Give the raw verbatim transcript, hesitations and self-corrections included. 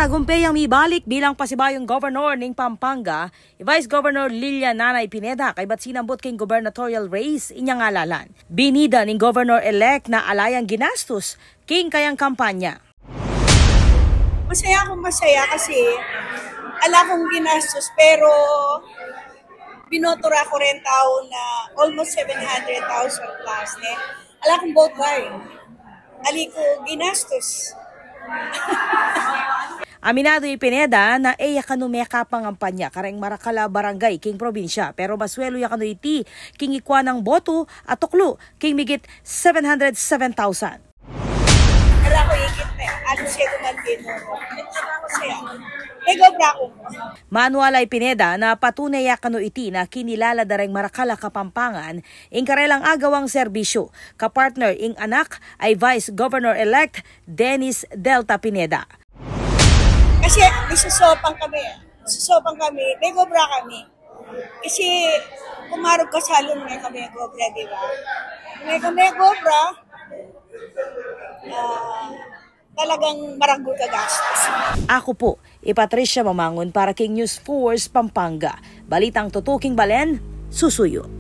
Tagumpe yang mibalik bilang pasibayung gobernor ning Pampanga, i Vice Governor Lilia Nanay Pineda, kaybat sinambut king gubernatorial race inyang alalan. Binida ning governor-elect na ala yang ginastus king kayang kampanya. Masaya akong masaya kasi ala kong ginastos, pero binoto ra ko rin tao na almost seven hundred thousand plus, ne? Ala kong vote buying. Ali ko ginastos. Aminadu i Pineda na e ya kanu mekapangampanya kareng marakal a barangay king probinsya, pero masuelu ya kanu iti king ikua nang boto a tuklu king migit seven hundred seven thousand. Ala ko ikit ne, alis ya duman din mo. Masaya. Mega bravo. Manual i Pineda na patune ya kanu iti na kinilala da reng marakal a Kapampangan ing karelang agawang serbisyu, kapartner ing anak a i Vice Governor-elect Dennis Delta Pineda. Kasi nisusopan kami. Nisusopan kami. Mega bravo kami. Kasi kumarog ka sa lun, may kami gobra, di ba? May kami gobra, ah, talagang maranggul ka gastos. Aku pu i Patricia Mamangun para king News Force Pampanga. Balitang tutuking balen, susuyu.